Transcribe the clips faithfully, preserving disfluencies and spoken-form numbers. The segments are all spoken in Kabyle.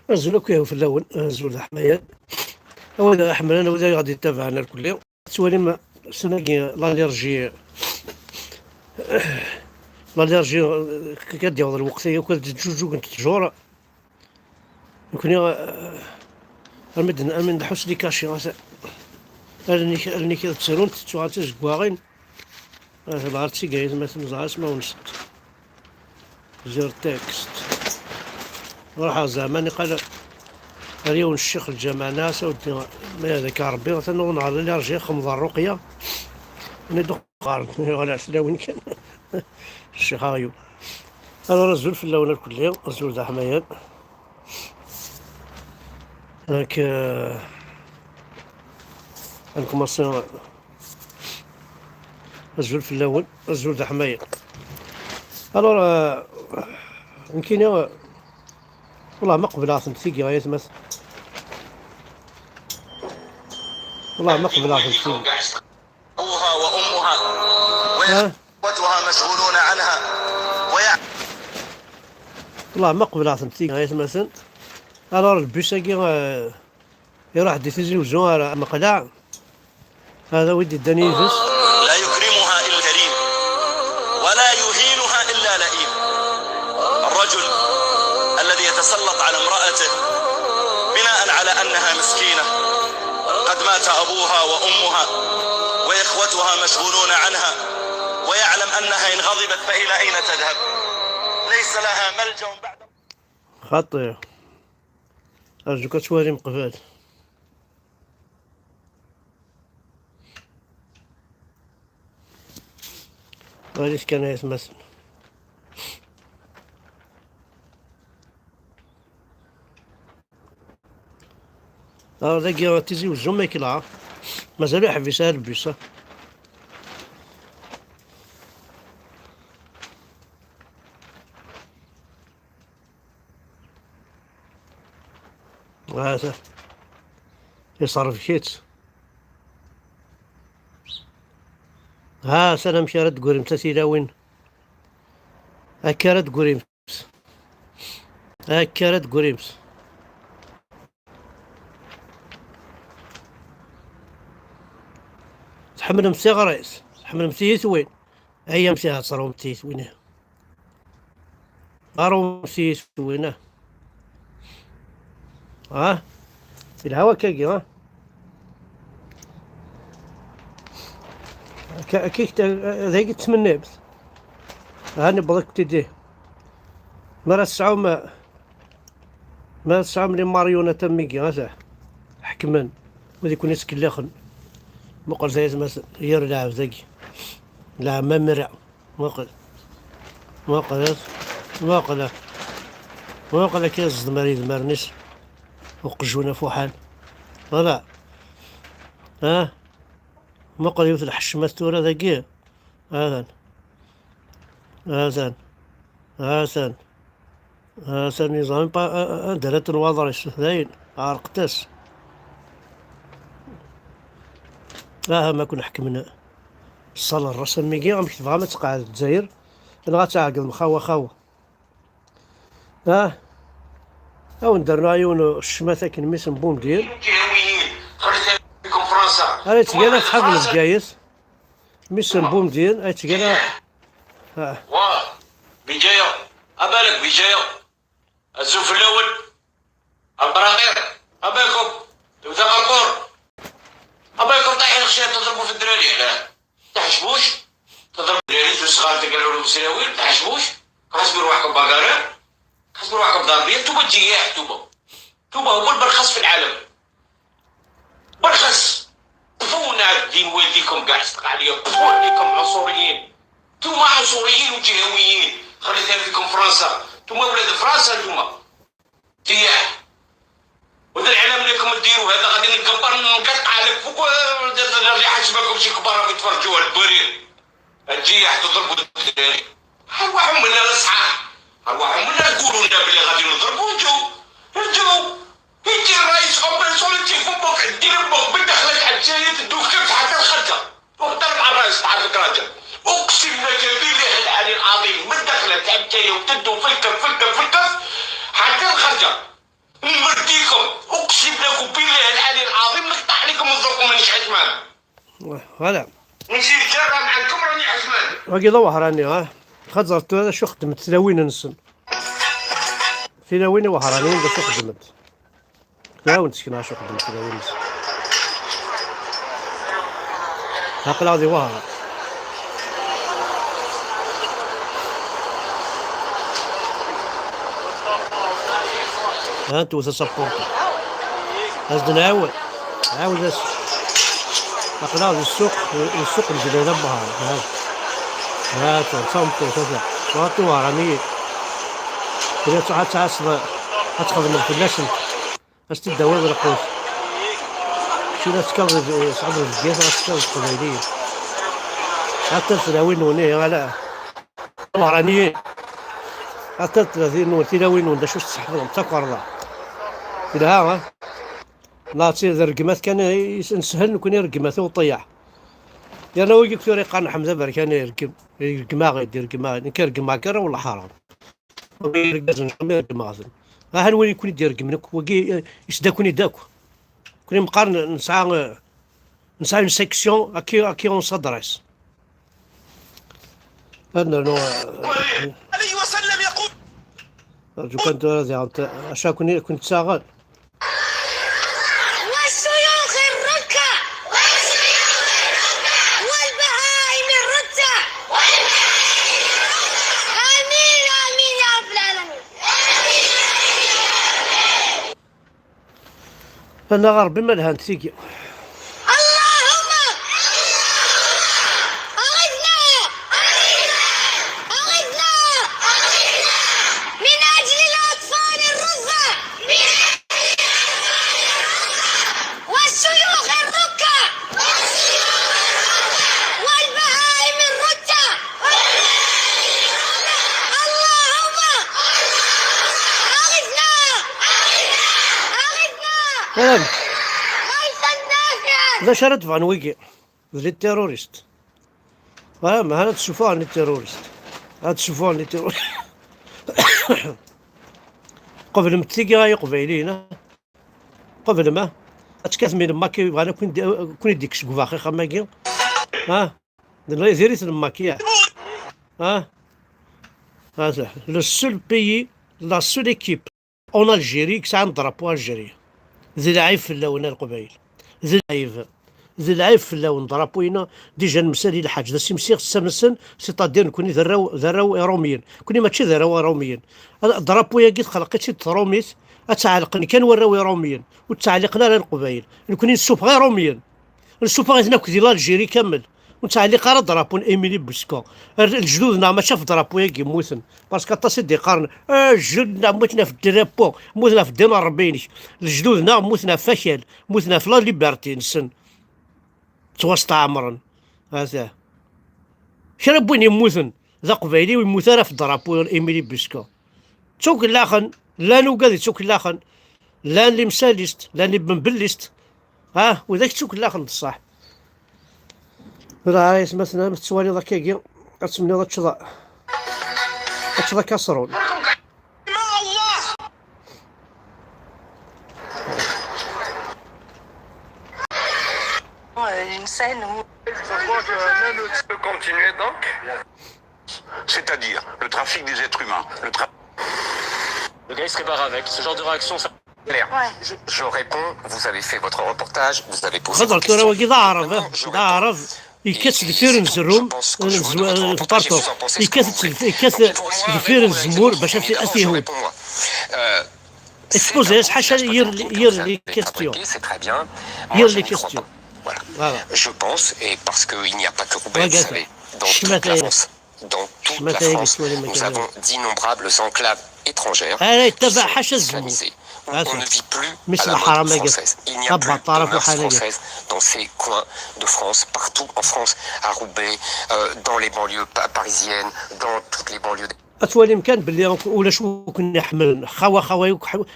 Azul akk ihi fell-awen, azul d aḥmayan. Awal aḥemlan, awal ay ɣ-d-yettabaɛen ar kulli. Tettwalim ssnagi l'allergie, l'allergie, eh, kad yaweḍ lweqt-agi akk ad d-ǧǧuǧǧugent ttjur. Nekni, eh, armi d-, armi d-nḥus les cachets, ata allen-ik, allen-ik ad ttrunt, ttuɣal d tizeggaɣin. Ata lɣar d tigayt ma tmẓeɣ asmawen-nsent. Zir text. Ruḥeɣ zeɛma niqal ar yiwen ccix lǧameɛ-nni, asa weddi, ma yehdak Rebbi, atan uɣen ɣer l'allergie, xemḍ ṛṛuqya. Nid uqar, wala slawin kan. Ccix aɣyul. Alors, azul fell-awen irkelli, azul d aḥmayan. Donc, euh, ad nkumaṣi. Azul fell-awen, azul d aḥmayan. Alors, euh, nekkini, euh, والله ما قبلاتن تيجي يا يتمس. والله ما قبلاتن تيجي. أبوها وأمها ها؟ وإخوتها مشغولون عنها. ويع- والله ما قبلاتن تيجي يا يتمس. Alors, البيساكي، آه، يروح دي تيزي وزو على مقلع. هذا ودي الدنيا يجلس. لا يكرمها إلا كريم، ولا يهينها إلا لئيم. الرجل الذي يتسلط على امرأته بناء على أنها مسكينة، قد مات أبوها وأمها وإخوتها مشغولون عنها، ويعلم أنها إن غضبت فإلى أين تذهب؟ ليس لها ملجأ بعد. خطير. أرجوك توالي مقبل. Allez, je connais ce maçon. Alors, les gars, tu sais où je mets là. Mais elle est à Vissal, le bus, hein. Ah, ça. Yeṣreb kečč. Ha, atan amek ara d-tegrimt a tilawin. Akka ara d-tegrimt. Akka ara d-tegrimt. Tḥemmlemt tiɣri-s, tḥemmlemt tiyitwin. Ay amek ara teẓrumt tiyitwin-ihi? Ɣer umsiyis wina. Ha? Yelha wakagi, ha? Ka-, kik-, dagi tettmennimt. Ha, newweḍ-ik-id. Mi ara tesɛum, mi ara tesɛum les marionnettes am wigi, ha, ḥekmen. Wid i ken-yettkellixen. Muqel tayetma-s, yir lɛebd-agi. Lɛemma mra. Muqel. Muqel. Muqel. Muqel akka iẓdem ar idmaren-is. Uqjun afuḥan. Voilà. Ha? Muqel yiwet lḥecmat tura dagi. Atan. Atan. Atan. Atan yeẓra pa-, a-, a-, anda ara tenwaḍer-is. Dayen. Ɛerqet-as. Aha, ma ken-ḥekmen. Ṣṣal rras am wigi, amek tebɣam ad tqeɛɛed Lezzayer? Neɣ ad tɛeggeḍem xawa xawa? Ah? Awen-d-rnuɣ yiwen ccmat akken, mmi-s n Bumdir. Ara yettgala ṣṣḥab n Bgayet. Mmi-s n Bumdir, ay yettgala. Ah. Wa, Bgayet. Abalak Bgayet. Azul fell-awen. Abraɣir, abaykum, tebda ɣerqur. Abaykum, طايحين خشية تضربوا في الدراري، علاه؟ تحشموش؟ تضرب الدراري، زوج صغار، تقلعوا لهم سراويل، تحشموش؟ حسبوا رواحكم بقرة، حسبوا رواحكم ضاربين، انتوما الجياح، انتوما. انتوما هما البرخص في العالم. برخص. طفونا الدين والديكم كاع صدق عليا، طفو عليكم عنصريين. انتوما عنصريين وجهويين، خليتها فيكم فرنسا. انتوما ولاد فرنسا انتوما. تياح. وهذا العلم لكم ديروا هذا، غادي نكبر نقطع لك فوق، آه، اللي حاسبكم شي كبار راهم يتفرجوا على الدورين. الجياح تضربوا الدراري. ارواحوا منا الصحاح. ارواحوا منا، قولوا لنا بلي غادي نضربوا، نجو. نجو. يجي الرئيس اوبن سوليتي فمك، دير امك بالدخله تاع الجزائر، تدوك كيف حتى الخرجه. وهضر مع الرئيس تاع الكراجه. اقسم لك بالله العلي العظيم، من الدخله تاع الجزائر وتدو في الكف، في الكف، في الكف، حتى الخرجه. فيكم، اقسم لكم بالله العلي العظيم نقطع عليكم الذوق ومانيش حشمان. Voilà. نسيب جرة معكم راني حشمان. Wagi d awehṛani, ha? Xaṭer tura d acu xeddment tlawin-nsen. Tilawin iwehṛaniyen d acu xeddment. Tura wen-d-sekneɣ acu xeddment tlawin-nsen. Aql-aɣ di Wehṛan. Ha, tewwet asapurtu. Ad s-d-nɛawed. Ɛawed-as. Aql-aɣ di ssuq, di ssuq n Ǧlal Abhar. Ha. Ha, ta, d tameṭṭut, ata. Tura tiwehṛaniyin. Tella ad tɛasseḍ, ad txedmeḍ fell-asent. Ad s-t-id-tawiḍ lqut. Keččini ad tekkaḍ, tesɛiḍ lbeggat, ad tekkaḍ d teqbayliyin. Ata tlawin-nwen, ihi, ala. Wehṛaniyen. Ata tlawin-nwen, tilawin-nwen, d acu s-tseḥfḍem, d takerḍa. Yelha, ha? Neɣ d rregmat kan i s-, neshel, nekkni rregmat i uṭeyyeɛ. Yerna wigi tura yeqqaren Ḥmed Aberkan ireggem, ireggem-aɣ-id, ireggem-aɣ-id. Nekk reggmeɣ-k ara, wellah ḥaram. Irgazen jamais reggmeɣ-ten. Aha win i ken-id-ireggmen akk, wagi, eh, yesda-ken-id akk. Kuni meqqar n-, nesɛa, eh, nesɛa une section à qui, à qui on s'adresse. Ad nernu, eh, عليه وسلم يقول. Rǧu kan tura diɣen, acu-ken, ken-ttaɣen? والشيوخ الركع. والبهائم الرتع. آمين، آمين يا رب العالمين. Annaɣ a Ṛebbi ma lhant tigi. اللهم أغثنا، أغثنا من أجل الأطفال الرضع. والشيوخ الركع. والبهائم الرتع. اللهم أغثنا. أغثنا. Amek? غيثا نافعا. D acu ara d-bɣen wigi? D les terroristes. Ah, ma ad ssufɣen les terroristes. Ad ssufɣen les terroristes. Qeblemt tigi ay Iqbayliyen, ah. Qeblem, ah. Ad tekkatem i lemmak i yebɣan ad ken-id-, ken-id-ikkes deg ubaxix am wagi. Ah. D la, diri-t lemmak, ya. Ah. Ah, le seul pays, la seule équipe en Algérie i yesɛan drapeau Algérie. D lɛib fell-awen a Leqbayel. D lɛib. D lɛib fell-awen drapeau-ina. Déjà nemsali lḥaǧ d asimsiɣ ssam-nsen, c'est-à-dire nekkni d arraw, d arraw iṛumyen. Nekkni mačči d arraw iṛumyen. Drapeau-agi txelq-itt-id trumit, ad tt-ɛelqen kan warraw iṛumyen. Ur tt-ɛliqen ara Leqbayel. Nekkni nessufeɣ iṛumyen. Nessufeɣ-iten akk di l'Algérie kamel. Ur nettɛelliq ara drapeau n Émilie Busco. Lejdud-nneɣ mačči ɣef drapeau-agi mmuten. Parce que aṭas i d-iqqaren, "Ah, lejdud-nneɣ mmuten ɣef drapeau, mmuten ɣef ddin n Ṛebbi-inek." Lejdud-nneɣ mmuten ɣef wakal, mmuten ɣef la liberté-nsen. Ttwastɛemren. Ata. Kra n win yemmuten d aqbayli ur yemmut ara ɣef drapeau n Émilie Busco. Ttukellaxen, llan ugad yettukellaxen, llan limsalist, llan ibembellist. Ah, widak ttukellaxen d ṣṣeḥ. Tura, ay atmaten, ma tettwaliḍ akkagi, ad temniḍ ad teččeḍ, ad teččeḍ akaṣrun. Une scène où... Je peux continuer donc ? C'est-à-dire le trafic des êtres humains, le tra- Le gars, il se répare avec. Ce genre de réaction, ça... Claire, je, je réponds, vous avez fait votre reportage, vous avez posé vos questions. Maintenant, je réponds. D aɛrab, eh? D aɛrab. Yekkat-tt deffir n zerrum, n zerrum, partout. Yekkat-tt, yekkat-tt deffir n tzemmurt bac ad t-, ad t-ihun. Exposé-as ḥaca yir, yir les questions. Yir les questions. Voilà. Je pense, et parce qu'il n'y a pas que Roubaix, vous savez, dans toute la France, dans toute la France, nous avons d'innombrables enclaves étrangères qui sont islamisées, où on ne vit plus à la mode française. Il n'y a plus de mœurs françaises dans ces coins de France, partout en France, à Roubaix, euh, dans les banlieues pa-, parisiennes, dans toutes les banlieues. Ad twalim kan belli ulac wi ken-iḥemmlen. Xawa, xawa,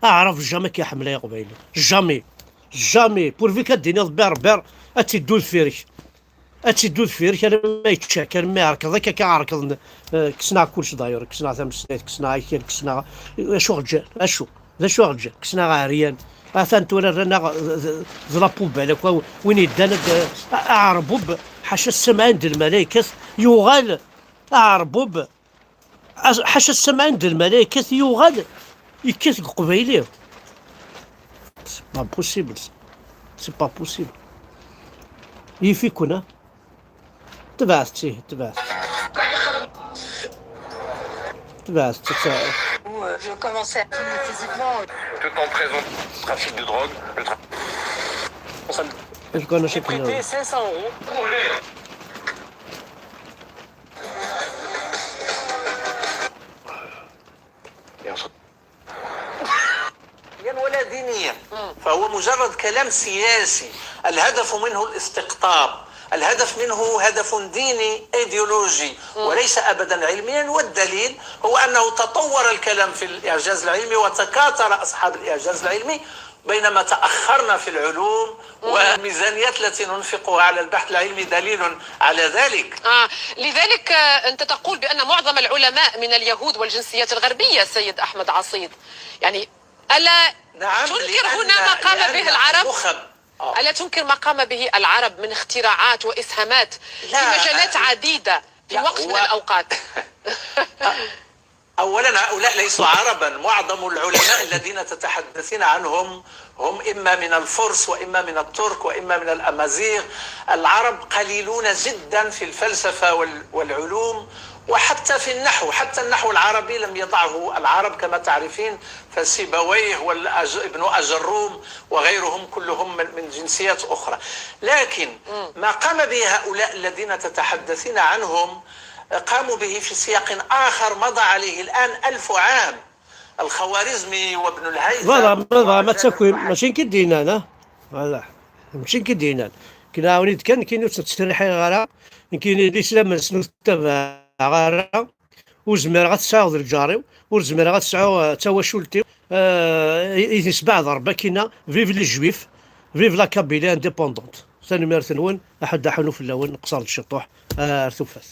aɛrab jamais k-iḥemmel ay aqbayli. Jamais. Jamais. Pourvu ad d-tiniḍ ber, ber, ad tt-iddu deffir-k. Ad tt-iddu deffir-k, alamma yečča-k, alamma iɛerkeḍ-ak, akka ɛerkeḍ-, eh, kksen-aɣ kullec d'ailleurs, kksen-aɣ tameslayt, kksen-aɣ akal, kksen-aɣ, acu ɣ-ǧǧan, acu? D acu aɣ-ǧǧan? Kksen-aɣ ɛeryan. Atan tura rran-aɣ d, d, d la poubelle, akk win yeddan ad, a-, aɛerbub, ḥaca ssemɛin d lmalaykat, yuɣal aɛerbub, a-, ḥaca ssemɛin d lmalaykat, yuɣal yekkat deg uqbayli. C'est pas possible, ça. C'est pas possible. Yif-iken, ah. Tebɛet-tt, ihi, tebɛet-tt. Tebɛet-tt, tt-, Où, euh, je commençais à physiquement. Tout en présence trafic de drogue, le tra- ihi, ken acu J'ai prêté akken. cinq cents euros. Et on se ولا دينيا، فهو مجرد كلام سياسي الهدف منه الاستقطاب. الهدف منه هدف ديني ايديولوجي، وليس ابدا علميا. والدليل هو انه تطور الكلام في الاعجاز العلمي وتكاثر اصحاب الاعجاز العلمي، بينما تاخرنا في العلوم. والميزانيات التي ننفقها على البحث العلمي دليل على ذلك. آه لذلك آه، أنت تقول بأن معظم العلماء من اليهود والجنسيات الغربية، سيد أحمد عصيد. يعني، ألا نعم، تنكر لأن- هنا ما قام لأن به العرب؟ النخب- آه. ألا تنكر ما قام به العرب من اختراعات وإسهامات في لا، مجالات آه، عديدة في لا، وقت من هو- الأوقات؟ أولا، هؤلاء ليسوا عربا. معظم العلماء الذين تتحدثين عنهم هم إما من الفرس، وإما من الترك، وإما من الأمازيغ. العرب قليلون جدا في الفلسفة وال- والعلوم، وحتى في النحو. حتى النحو العربي لم يضعه العرب، كما تعرفين، فسيبويه وابن أجروم وغيرهم كلهم من من جنسيات أخرى. لكن ما قام به هؤلاء الذين تتحدثين عنهم قاموا به في سياق آخر مضى عليه الآن ألف عام. الخوارزمي وابن الهيثم Voilà, voilà, ma وجابر ttakin, بن mačči nekk i d-yennan, ah. Voilà. Mačči nekk i d-yennan. Nekk nɛawen-d kan, nekkini ur tent-ttserriḥeɣ ara. Nekkini lislam-nsen ur t-ttabaɛeɣ ara. Ur zmireɣ ad t-sɛuɣ d lǧar-iw, ur zmireɣ ad t-sɛuɣ, eh, d tawacult-iw. Eh, i, i t-isbeɛd Rebbi akkin-a, vive les juifs, vive la Kabylie indépendante. Tanemmirt-nwen, aḥuddu aḥunu fell-awen, nqeṣṣer-d ciṭuḥ, ar tufat.